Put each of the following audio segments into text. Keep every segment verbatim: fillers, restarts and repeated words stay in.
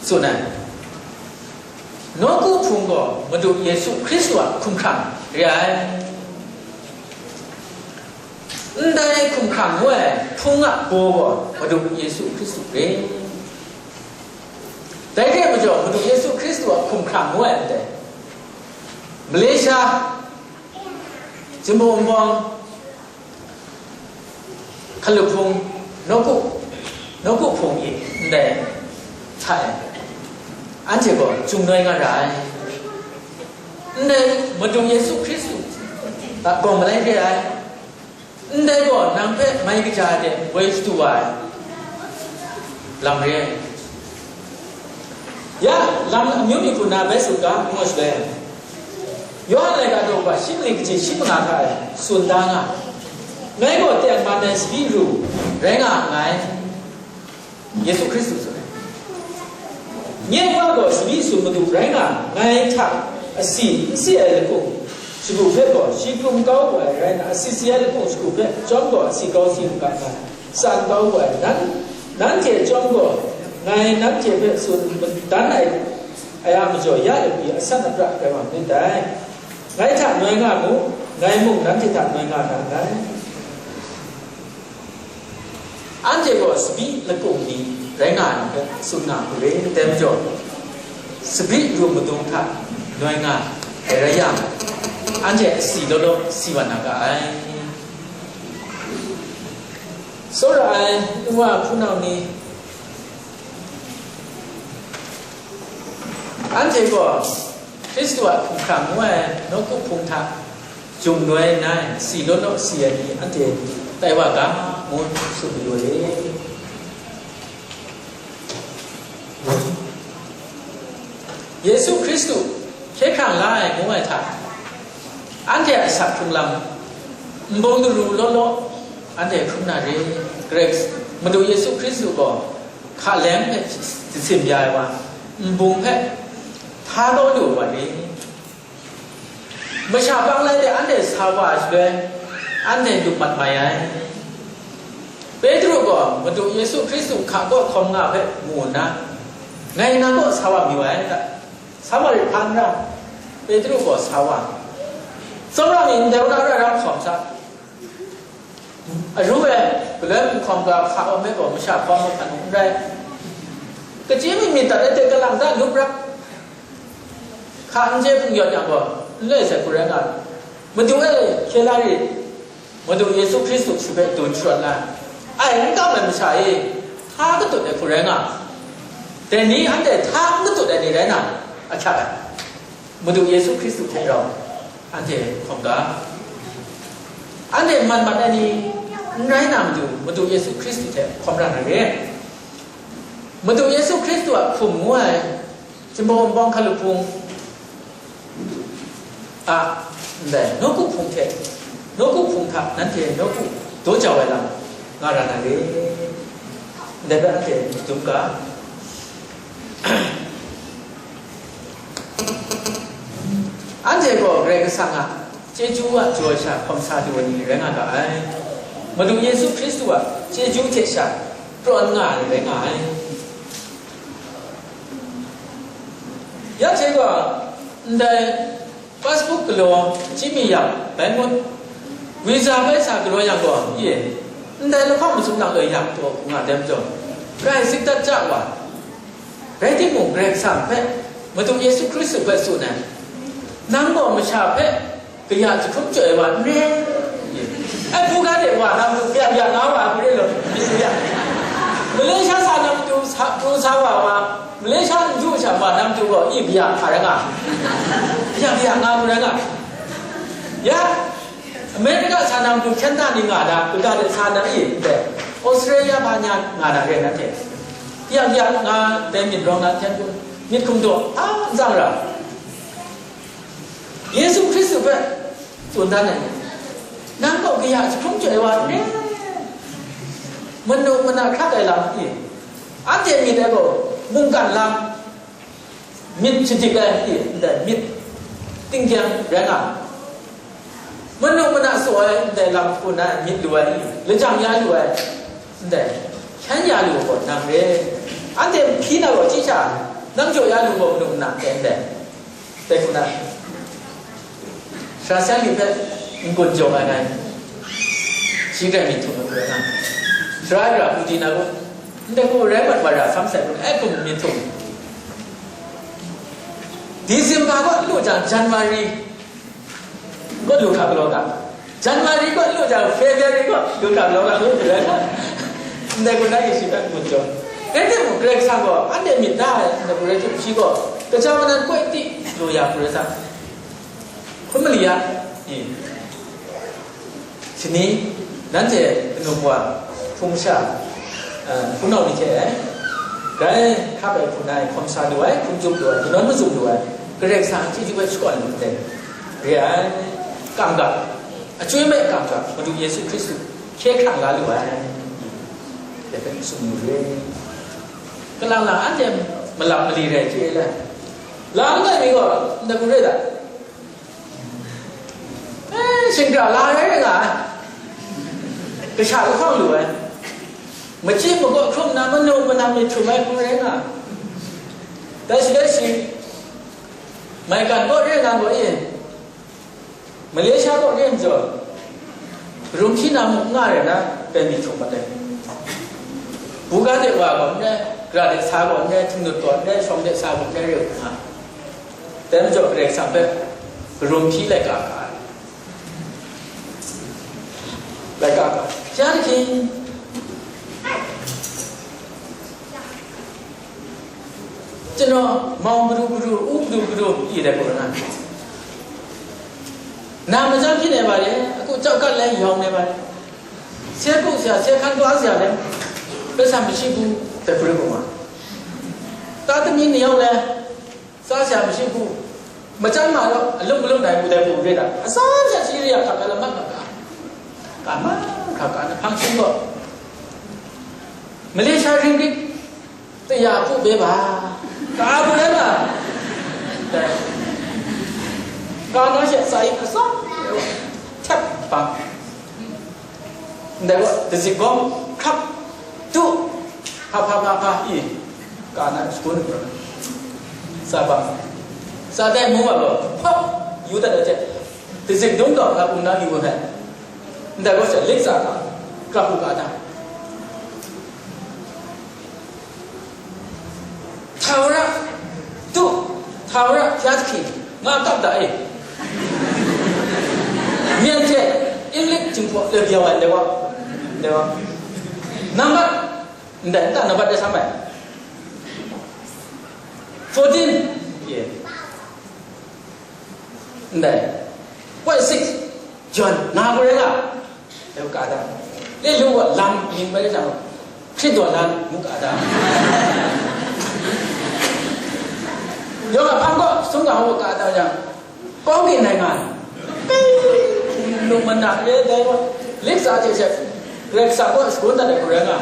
tsun ai. Nawku hpung gaw Madu Yesu Hkristu a hkumhkrang re ai. Ndai hkumhkrang ngu ai hpung a baw gaw Madu Yesu Hkristu re. Dai hte majaw, Madu Yesu Hkristu a hkumhkrang ngu ai ndai Malaysia, Jinghpaw Wunpawng, Hkalup Hpung, Nawku, Nawku Hpung e ndai hta e, anhte gaw chyum noi nga ra ai. Ndai Madu Yesu Hkristu a gawng malai re ai. Ndai gaw nang hpe mai kaja de woi shadu wa ai lam re ai. Ya, lam amyu myi hku na bai tsun ga, ngu shaloi, Yawhan laika daw shi mali kaji shi manga hta e tsun da nga, ngai gaw tengman ai sabi ru rai nga nngai, Yesu Hkristu tsun ai. Nye Wa gaw sabi tsun madu rai nga, ngai hta asi n si ai lakung shagu hpe gaw shi hkrum kau wu ai rai na, asi si ai lakung shagu hpe chyawm gaw asi kau si u ga nga, tsan kau wu ai nan, nanhte chyawm gaw ngai nanhte hpe tsun madan ai, ai a majaw ya lapi asan apra rai wa myit dai. Ngai hta noi nga mu, ngai mung nanhte hta noi nga na nngai. Anhte gaw sabi lakung ni rai nga ai hpe tsun nga hku re, dai majaw, sabi ru madung hta noi nga ai rai yang, anhte asi law law si wa na ga ai. Tsawra ai n wa hpunau ni, anhte gaw Hkristu a hkumhkrang ngu ai nawku hpung hta jung noi nna, si law law si ai ni anhte tai wa ga, ngu tsun mayu e. Yesu Hkristu hkye hkrang la ai ngu ai hta, anhte a asak hkrung lam nbung daru law law anhte hkrum na re. Karai Madu Yesu Hkristu gaw hkalem hpe jasin ya ai wa, nbung hpe hta kau lu ai wa re. Masha bang lai de anhte sa wa ai shaloi, anhte lup mat mai ai. Petru gaw Madu Yesu Hkristu hka kaw hkawm nga hpe mu nna, ngai nang kaw sa wa mayu ai, sa wa rit hpa n ra, Petru gaw sa wa. Tsawra myit ndai wa na rai ram hkawm sa. Aru e, galoi hpung hkawm ga hka wa me gaw masha hkawm mahkan u n rai. Kachyi mi myit dat ai hte kalang da lup rap. Hka n chye hpung yawt yang gaw, n loi sai hku rai nga. Madu e, hkye la rit. Madu Yesu Hkristu shi hpe dun sharawt la ai, n kam ai masha e, hta katut ai hku rai nga. Dai ni anhte hta n katut ai ni rai na, ahkyak ai. Madu Yesu Hkristu hte rau anhte hkawm ga. Anhte mat mat ai ni n rai na matu, Madu Yesu Hkristu hte hkawm ra na re. Madu Yesu Hkristu a hkum ngu ai Jinghpaw Wunpawng Hkalup Hpung a, ndai nawku hpung hte, nawku hpung hta nanhte nawku daw jau ai lam nga ra na re. Ndai hpe anhte dum ga. Anhte gaw Karai Kasang a chyeju a jaw sha hkawm sa du ai ni rai nga ga ai. Madu Yesu Hkristu a chyeju hte sha prawn nga ai rai nga ai. Ya hte gaw, ndai passport galaw chyinmi yak bai ngut, visa bai sa galaw yang gaw, ye, ndai lahkawng masum nang loi yak taw hku nga dem jaw, rai zik dat ja wa. Rai timung, Karai Kasang hpe, Madu Yesu Hkristu hpe tsun ai, nang gaw masha hpe kaya jahkrum chyoi ai wa n re. Ai, hpu ga de wa na matu kaya ya nga wa ai hku re law, myit ya. Malaysia sa na matu sa, pru sa wa wa, Malaysia n ju sha wa na matu gaw, i, kaya hka rai nga. Kaya, kaya nga hku rai nga. Ya, America sa na matu hkyen ta ni nga na, kaga de sa na i, ndai Australia hpa nya nga na re nanhte. Kaya, kaya nga, dai myit rawng na hkyen kun, myit hkum daw, a, n tsang ra. Yesu Hkristu hpe tsun dan ai ni, nang gaw kaya jahkrum chyoi wa n re, manu mana hkrat ai lam i, anhte myit ai gaw mungkan lam, myit shadik ai i, ndai myit tingkyang rai nga, manu mana tsaw ai ndai lam hku na myit lu ai i, lajang ya lu ai ndai hkyen ya lu ai gaw nang re. Anhte hpyi na gaw chyi sha Nang jaw ya lu gaw manu nna ten dai. Dai hku na, sara seng ni hpe n-gun jaw ai ngai, shi grai myit htum ai hku rai nga, sara ai gara hku di na gaw, ndai hku rai mat wa ra sam sai hku, e hkum myit htum. December gaw n lu jang, January gaw lu hkra galaw ga, January gaw n lu jang, February gaw lu hkra galaw ga, ngu hku rai nga, ndai hku na Yesu hpe n-gun jaw. Rai timung, Karai Kasang gaw anhte myit da ai ndai hku rai tim, shi gaw kaja manan koi ti lu ya hku rai sa, hkrum mali ya. Shani, nanhte kanu kawa, hpung masha, eh, hpunau ni hte, grai hkap ai hku nai hkawm sa lu ai, hkum tsup lu ai, kanawn mazum lu ai, Karai Kasang a chyeju hpe shakawn lu ndai re ai, kam ga, achyoi mai kam ga, Madu Yesu Hkristu hkye hkrang la lu ai, dai hpe tsun lu re. Kalang lang anhte malap mali rai chye ai, la langai mi gaw, ndai hku re da. Eh, shingkra la rai rai nga ai. Kasha lahkawng lu ai. Machyi makaw hkrum na manu manam myit htum ai hku rai nga ai. Dai shi, dai shi, maigan kaw re nga gaw e, Malaysia kaw re majaw, rum hpyi na muk n nga rai na, bai myit htum mat ai. Buga de wa gaw n rai, gara de sa gaw n rai, htingnut gaw n rai, shawng de sa gaw n rai, re u nga. Dai majaw Karai Kasang hpe karum hpyi laika ka ai. Laika ka. Sha dahkying, ကျွန်တော် မောင်ဘယ်သူဘယ်သူ ဦးဘယ်သူဘယ်သူ ပြည်တယ်ပေါ့နော်။ နာမကျန်းဖြစ်နေပါတယ်။ အခုကျောက်ကပ်လည်းရောင်နေပါတယ်။ ဆေးကုပ်စရာ၊ ဆေးခန်းသွားစရာလည်းပိုက်ဆံမရှိဘူးတဲ့ ခရီးပေါ်မှာ။ သားသမီးနှစ်ယောက်လည်း စားစရာမရှိဘူး။ မကျန်းမာတော့ အလုပ်မလုပ်နိုင်ဘူးတဲ့ ပုံရိပ်တာ။ အစားအစာရှိရရခါကလည်း မတ်မတ်က ကမခါကနဲ့ ဖမ်းဆီးတော့ မလေးရှားရင်းဂစ် တစ်ရာပို့ပေးပါ။ ကားဘူးလဲလား။ ကားနောက်ဆက်စာရေးအစောင့် ထပ်ပါ။ ဒါက တစ်စက်ကောင်း ခပ်တူ ဖာဖာဖာဖာ အေး ကားနောက်စကွန်း စာပါ။ စာတိုက်မှုပါတော့ ဖပ် ယူတတ်တဲ့ချက်။ တစ်စက်တုံးတော့ ကားဘူးနောက်ယူဝင်ဟဲ့။ ဒါက လိပ်စာက ကပ်ဘူးကားတာ ထာဝရ သူ့ ထာဝရဘုရားသခင် ငါကပ်တာ အေး မြတ်တဲ့ အင်္ဂလိပ်ကျူဖော် လျော်ပြောင်းတယ်ဝါ တယ်ဝါ နံပါတ် ဒါ နံပါတ်တစ်ဆမ်းမယ် fourteen ရေ ဒါ point six John ငါကိုယ်တိုင်က ဒုက္ခတာ လေလူကလမ်းမြင်ပဲကြောင့် ဖြစ်တော်လမ်းမူကားတာ ယောဂဖန်ကောဆုံးကဟောကားတာကြောင့် ကောင်းကင်နိုင်ငံ လူမနာရဲတဲ့ လိပ်စာကျက်ချက် Greek စာပေါ် စကွန်တတ်တဲ့ ကိုယ်တိုင်က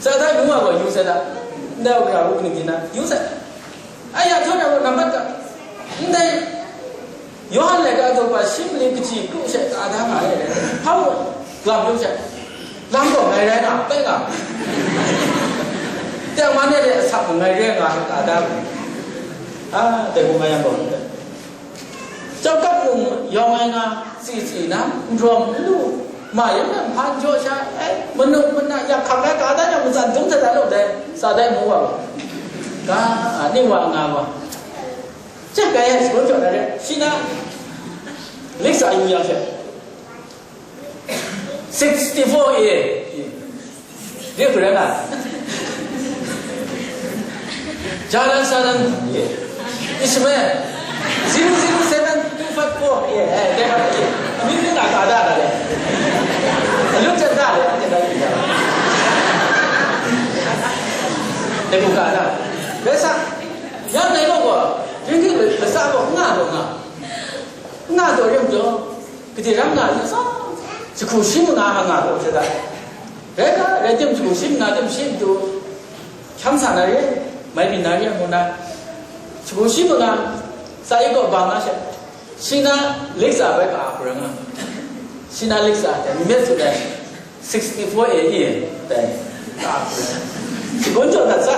စာသားမျိုးမှာကိုယူဆတာ တော့ကရာဘူးနေနေတာ ယူဆ အဲ့ရထိုးတယ် နံပါတ်က ဒီ ယောဟန်လည်းကတော့ပါရှင်းလင်းကကြည့်ကိုယ့်ချက်ကားသားမှာလေ ဟောက်လာပြောချက် လမ်းတော့ငယ်ရဲတာပဲက တဲမနဲ့လည်းအဆပ်ငယ်ရဲငါကားသားဘူး အာတဲကိုမရတော့ ကျောက်ကပ်ပုံရောင်ငါးငါးစီစီနာရောင်လူမာရမဖန်ကြောရှာအဲမနုမနာရခါကကားသားညမစံတုံးတဲ့လို့တဲ့စာတဲ့မိုးပါဘူးကားအနစ်ဝါငါးပါ ကျက်ကဲဆိုတော့လည်းရှိနာလိပ်စာယူရချက် sixty-four A ဒီကရနာ Jalan Sanan Ismail zero zero seven two five four A အဲတဲပါလေအမင်းကတာဒါလည်းအလုပ်ချက်တာလည်းအတက်တာကြီးတာဒီကတာဘယ်စားရနိုင်တော့ကွာရင်းကြီးပဲစားတော့ငါတော့ငါငါတော့ရုံတော့ ကတိရမနာရင်းစောစခုရှိမနာမနာတော့စတဲ့ရဲကရဲတင်စခုရှိမနာတင်ရှိတူချမ်းသာနာရင်းမိုင်မီနာရင်းမနာစခုရှိမနာစာရေးတော့ဘာနာရှက်ရှိနာလိပ်စာပဲကအပရမရှိနာလိပ်စာတယ်မြတ်ဆိုတဲ့ sixty-four A E dai. Shagun jaw dat sa.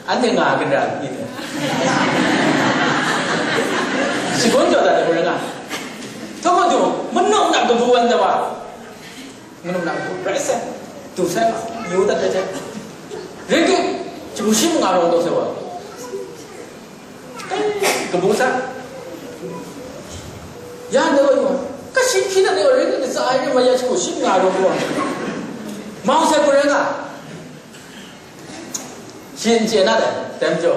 Anhte nga kan ra ni dai. Shagun jaw dat ai hpung rai nga. Hta madu, manung na kabu wan da wa. Manung na kabu rai sai. Du sai ma. Yu dat ai hte. Ringgit shabu shi manga rawng taw sai wa. Kabu sa. Ya na wa yu. Kashi hpyi na wa ringgit katsa ai rin ma ya shabu shi manga rawng taw. Mau sai hpung rai nga. Shi n chye na dai, dai majaw,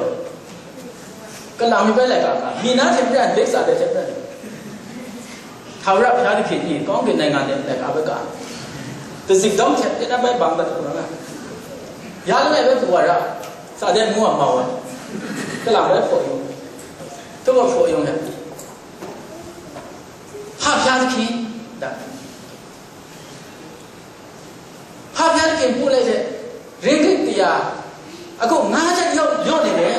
kalang mi bai laika ga, mi na hte maren lek tsa dai hte maren, hta wara hpya dahkyen ni, kawng gen ai nga nem laika bai ga, kazik dawng hte maren bai bang dat hkrum nga, ya langai bai hpu wa ra, tsa dai ngu a mau ai, kalang bai hpaw yung, hta wa hpaw yung ai, hpa hpya dahkyen, da. Hpa hpyan hkyen hpu lai hte, ringgit kaya, a gup nga hte yaw, yaw ni re,